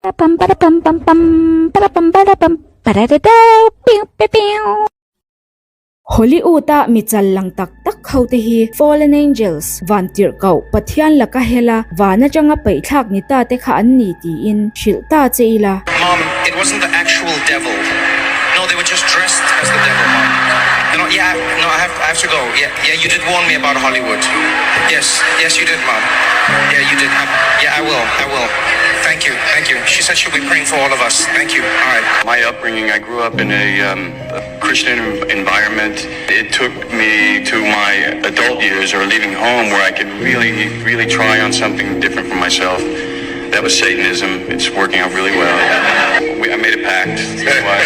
Pam para pam pam pam para pam para pam para da da piu piu piu. Hollywood-a mi chal lang tak tak ho te hi Fallen Angels, Vantirhkoh, Pathian laka hela van atanga paihthlak ni ta te kha an ni tiin hrilh ta che ila. Mom, it wasn't the actual devil. No, they were just dressed as the devil, Mom. No, no, yeah, no, I have, I have to go. Yeah, yeah, you did warn me about Hollywood. Yes, yes, you did, Mom. Yeah, you did. I, yeah, I will, I will. Thank you, thank you. She said she'll be praying for all of us. Thank you. All right. My upbringing, I grew up in a um, Christian environment. It took me to my adult years or leaving home where I could really, really try on something different for myself. That was Satanism. It's working out really well. We, I made a pact. That's why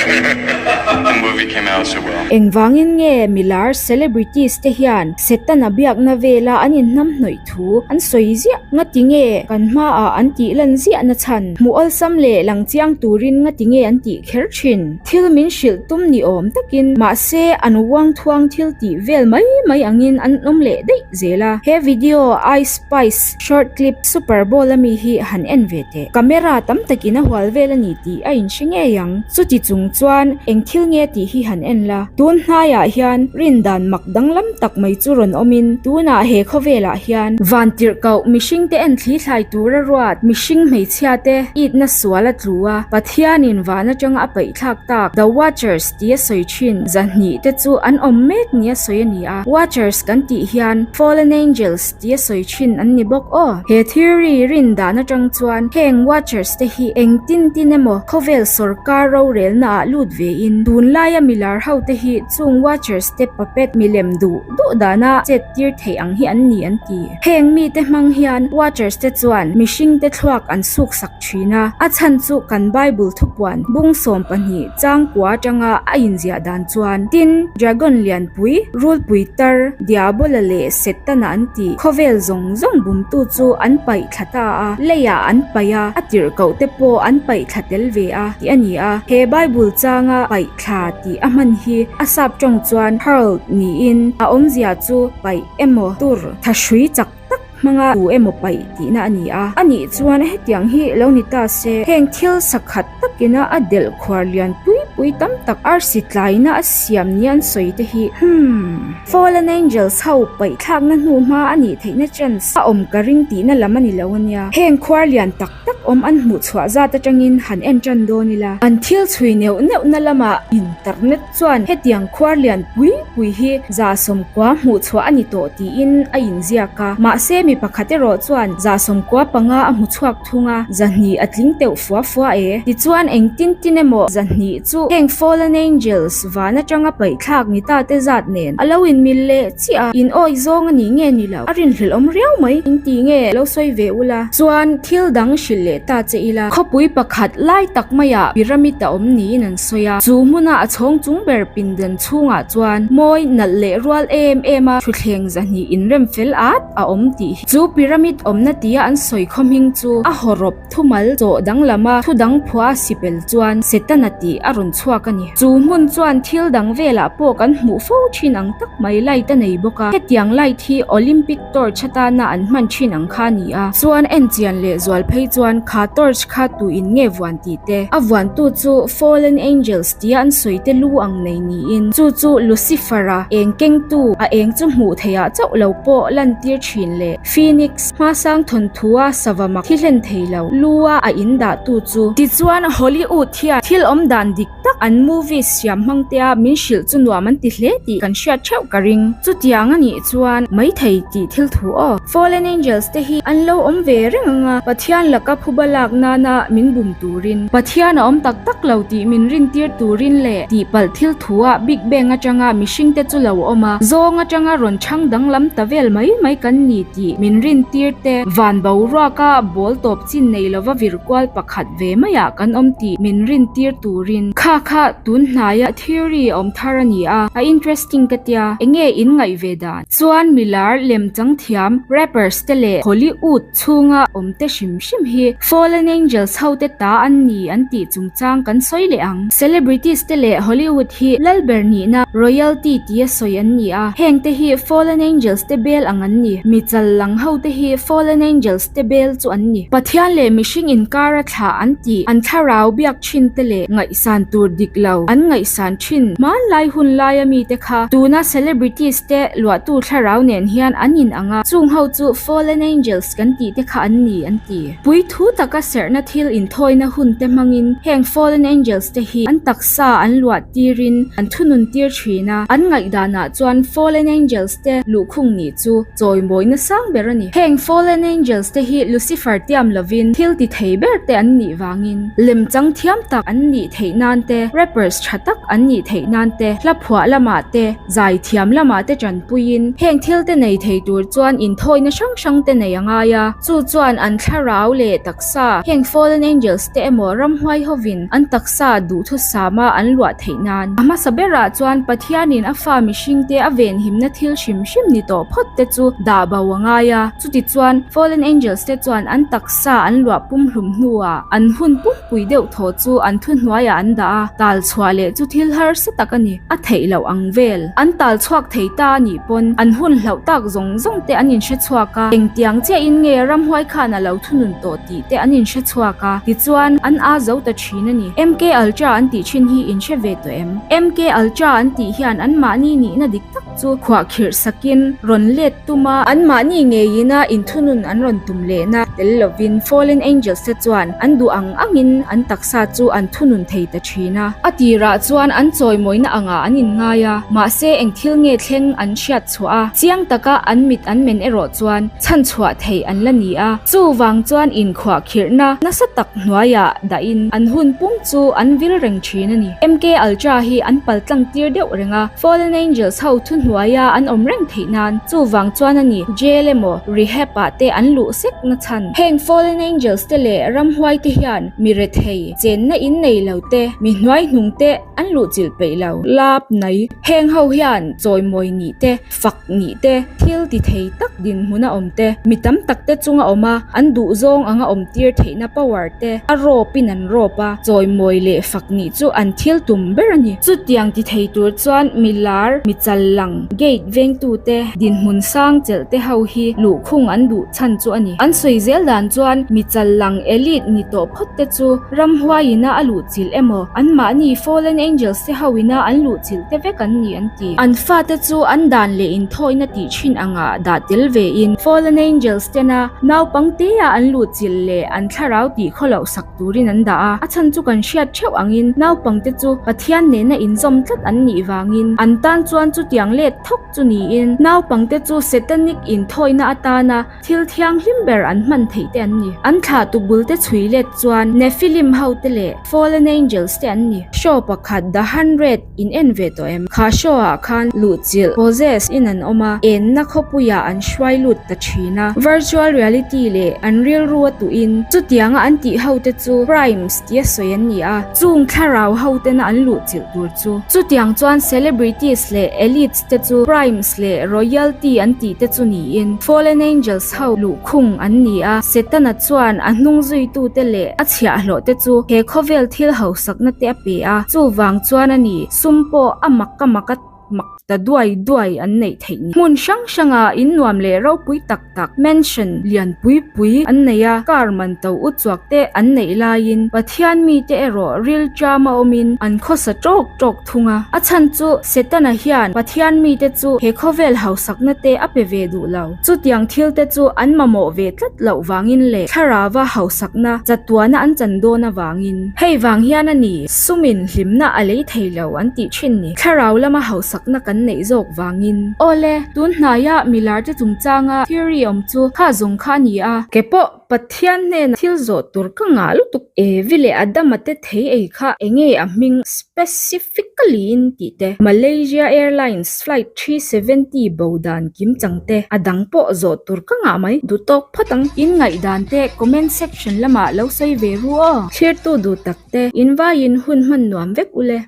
the movie came out so well. Engvangin nge milar celebrities te hian Setana biakna vela an inhnamhnawih thu an sawi ziah ngati nge kan hmaah an tih lan ziah na chhan hmuh awlsam leh lang chiang turin ngati nge an tih kher thin. Thil min hrilh tum ni awm takin mahse an uang thuang thil tih vel mai mai angin an awm leh daih zel a. He video I Spice short clip Super Bowl ami hi han en ve teh. Camera tam takin a hual vel a ni tih a inhre ngei ang. Chuti chung chuan eng thil nge tih hi han en la. Tun hnaiah hian rindan mak danglam tak mai chu rawn awmin tunah he khawvelah hian vantirhkoh mihringte en thli thlai tura ruat mihring hmeichhia te itna sual a tlu a, Pathianin van atanga a paihthlak tak The Watchers tia sawi thin zahnih te chu an awm mek nia sawi a ni a, Watchers kan tih hian Fallen Angels tia sawi thin an ni bawk aw. He theory rin dan atang chuan heng Watchers te hi engtin tin emaw khawvel sawrkar rorelna ah lut ve in tunlaia milar ho te hi chung Watchers te puppet milem duh duh dana chet tir theih ang hi an ni an ti. Heng mite hmang hian Watchers te chuan mihring te thluak an suk sak thin a, a chhan chu kan Bible thupuan bung 12 changkua atanga a inziah dan chuan tin Dragon lianpui, rulpui tar, Diabola leh Setana an tih khawvel zawng zawng bumtu chu an paih thla ta a, leiah an paih a, a tirhkoh te pawh an paih thla tel ve a tih a ni a. He Bible changa paih thla tih a hman hi a sap tawng chuan hurled niin a awmzia chu paih emaw tur thahrui chak tak hmanga tu emaw paih tihna a ni a. A nih chuan hetiang hi lo ni ta se, heng thil sakhat takina a delh khuar lian pui pui tam tak arsi tlaina a siam nia an sawi te hi hmm. Fallen Angels ho paih thlakna hnu hma a nih theihna chance a awm ka ring tihna lam a ni lo a nia. Heng khuar lian tak tak awm an hmuh chhuah zat atangin han en tan dawn ila. An thil chhui neuh neuhna lamah internet chuan hetiang khuar lian pui pui hi 190 hmuh chhuah a ni tawh tiin a inziak a. Mahse mi pakhat erawh chuan 95 a hmu chhuak thung a, 200 a tling teuh fua fua e. Tichuan engtin tin emaw 200 chu heng Fallen Angels van atanga paihthlak ni ta te zat nen a lo inmil leh chiah a, in awih zawng a nih nge ni lo, a rinhlelh awm riau mai, in ti nge lo sawi ve ula. Chuan thil dang hrilh leh ta che ila, khawpui pakhat lai tak maiah pyramid a awm niin an sawi a, chu hmuna a chhawng chung ber pindan chhungah chuan mawi nalh leh rual em em a thutthleng 200 inrem fel at a awm tih hi. Chu pyramid awmna tia an sawi khaw hming chu a hawrawp Thumal chawh danglama thu dang phuah a sipel chuan Setana tih a rawn chhuak a ni. Chu hmun chuan thil dang velah pawh kan hmuh fo thin ang tak mai light a nei bawk a, hetiang light hi Olympic torch atana an hman thin ang kha a ni a. Chuan en chian leh zual phei chuan kha torch kha tu in nge vuan tih te, a vuantu chu Fallen Angels tia an sawi te lu ang nei niin chu chu Lucifer-a eng kengtu a eng chu hmuh theihah chauh lo pawh lantir thin leh Phoenix, hmasang thawnthua sava mak thi hlen thei lo, lu a a in dah tu chu. Tichuan Hollywood hian thil awm dan dik tak an movies siam hmang tea min hrilh chu nuam an ti hle tih kan hriat theuh ka ring. Chutiang a nih chuan maithei tih thil thu aw. Fallen Angels te hi an lo awm ve reng ang a, Pathian laka phuba lak nana min bum turin, Pathian a awm tak tak lo tih min rintir turin leh tihpalh thil thua Big Bang atanga mihringte chu lo awm a, zawng atanga rawn chhang danglam ta vel mai mai kan ni tih min rintir te, van boruaka ball tawp chin nei lova vir kual pakhat ve maiah kan awm tih min rintir turin. Kha. Kha kha tun hnaia theory awm thar a ni a, a interesting ka tia, enge in ngaih ve dan? Chuan milar lem chang thiam rappers te leh Hollywood chhunga awm te hrim hrim hi fallen angels ho te ta an ni an tih chungchang kan sawi leh ang. Celebrities te leh Hollywood hi lalber nihna royalty tia sawi an ni a, heng te hi fallen angels te bel ang an ni. Mi chal lang ho te hi fallen angels te bel chu an ni. Pathian leh mihring inkar a thlah an tih an thlarau biak thin te leh ngaihsan tur dik lo an ngaihsan thin hmanlai hun laia mite kha tuna celebrities te luahtu thlarau nen hian an in ang a, chung ho chu fallen angels kan tih te kha an ni an ti. Puithu taka serhna thil inthawina hun te hmangin heng fallen angels te hi an taksa an luah tirin an thunun tir thin a, an ngaihdanah chuan fallen angels te luhkhung nih chu chawimawina sang ber a ni. Heng fallen angels te hi Lucifer tiam lovin thil ti thei ber te an nih vangin lemchang thiam tak an nih theih nan te, rappers tha tak an nih theih nan te, hla phuah lamah te, zai thiam lamah te tanpuiin heng thil te nei thei tur chuan inthawina hrang hrang te nei a ngai a, chu chuan an thlarau leh taksa heng fallen angels te emaw ramhuai hovin an taksa duhthusama an luah theih nan. A hmasa berah chuan Pathianin a fa mihringte a venhimna thil hrim hrim ni tawh phawt te chu dah bo a ngai a, chutichuan fallen angels te chuan an taksa an luah pumhlum hnuah an hun pumpui deuh thaw chu an thuhnuaiah an dah a, tal chhuah leh chu thil harsa tak a ni, a theih loh ang vel. An tal chhuak thei ta a nih pawn an hun hlauh tak zawng zawng te an inhre chhuak a, engtiang chiahin nge ramhuai khan a lo thunun tawh tih te an inhre chhuak a, tichuan an a zo ta thin a ni. MK Ultra an tih thin hi inhre ve tawh em? MK Ultra an tih hian anmahni nihna dik tak chu khuahkhirh sakin rawn let tum a, anmahni ngeiin a inthunun an rawn tum lehna tel lovin Fallen Angels te chuan an duh ang angin an taksa chu an thunun thei ta thin a. A tirah chuan an chawimawina angah an inngai a, mahse eng thil nge thleng an hriat chhuah a, chiang taka an mit an men erawh chuan chhanchhuah theih an la ni a, chuvang chuan inkhuahkhirhna nasa tak hnuaiah dahin an hun pum chu an vil reng thin a ni. MK Ultra hi an paltlang tir deuh reng a, Fallen Angels ho thuhnuaia an awm reng theih nan chuvang chuan a ni, jail emaw rehab ah te an luh sek na chhan. Heng Fallen Angels te leh ramhuai te hian mi rethei, chenna in nei lo te, mi hnuai hnung te an luh chilh peih lo. Lap nai. Heng ho hian chawimawi nih te, fak nih te, thil ti thei tak dinhmun a awm te, mi tam tak te chunga awm a, an duh zawng anga awm tir theihna power te a rawp in an rawp a, chawimawi leh fak nih chu an thil tum ber a ni. Chutiang ti thei tur chuan mi lar, mi chal lang, gate vengtu te, dinhmun sang chelh te ho hi luhkhung an duh chhan chu a ni. An sawi zel dan chuan mi chal lang elite ni tawh phawt te chu ramhuai ina a luh chilh emaw, anmahni fallen angels te ho ina an luh chilh te vek an ni an ti. An fate chu an dan leh inthawina tih thin angah dah tel vein fallen angels tena naupang tea an luh chilh leh an thlarau tih khawloh sak turin an dah a. A chhan chu kan hriat theuh angin naupangte chu Pathian nena inzawm tlat an nih vangin an tan chuan chutiang let thawk chu niin naupangte chu satanic inthawina atana Thil thianghlim ber an hman theih te an ni. An thlahtu bul te chhui let chuan Nephilim ho te leh Fallen Angels te an ni. Show pakhat The 100 in en ve tawh em? Kha show ah khan luhchilh, possess, in an awm a, enna khawpuiah an hruai lut ta thin a. Virtual reality leh an rilru a tuhin chutianga an tih ho te chu Primes tia sawi an ni a, chung thlarau ho tena an luhchilh tur chu. Chutiang chuan celebrities leh elites te chu Primes leh Royalty an tih te chu niin Fallen Angels ho luhkhung an ni a, Setana chuan a hnung zuitute leh a chhiahhlawh te chu he khawvel thil hausakna te a pe a, chuvang chuan a ni sum pawh a mak a mak a mak ta duai duai an neih theih ni. Hmun hrang hranga in nuam leh ropui tak tak mansion lian pui pui an nei a, car man to u chuak te an neih laiin Pathian mite erawh ril ṭam a awmin an khawsa ṭawk ṭawk thung a. A chhan chu Setana hian Pathian mite chu he khawvel hausakna te a pe ve duh lo. Chutiang thil te chu an mamawh ve tlat loh vangin leh thlarauva hausakna chatuana an chan dawn avangin. Hei vang hian a ni, sumin hlimna a lei thei lo an tih thin ni. Thlarau lama hausak. duhsakna kan neih zawk vangin. Awle, tun hnaia milar te chungchanga theory awm chu kha zawng kha a ni a. Ke pawh Pathian hnena thil zawh tur ka ngah lutuk. Evi leh Adama te thei ei kha enge a hming specifically in tih te, Malaysia Airlines flight 370 bo dan kim chang te, a dang pawh zawh tur ka ngah mai. Duh tawk phawt ang. In ngaihdan te comment section lamah lo sawi ve ru aw. Thirtu duh tak te, in vaiin hun hman nuam vek ule.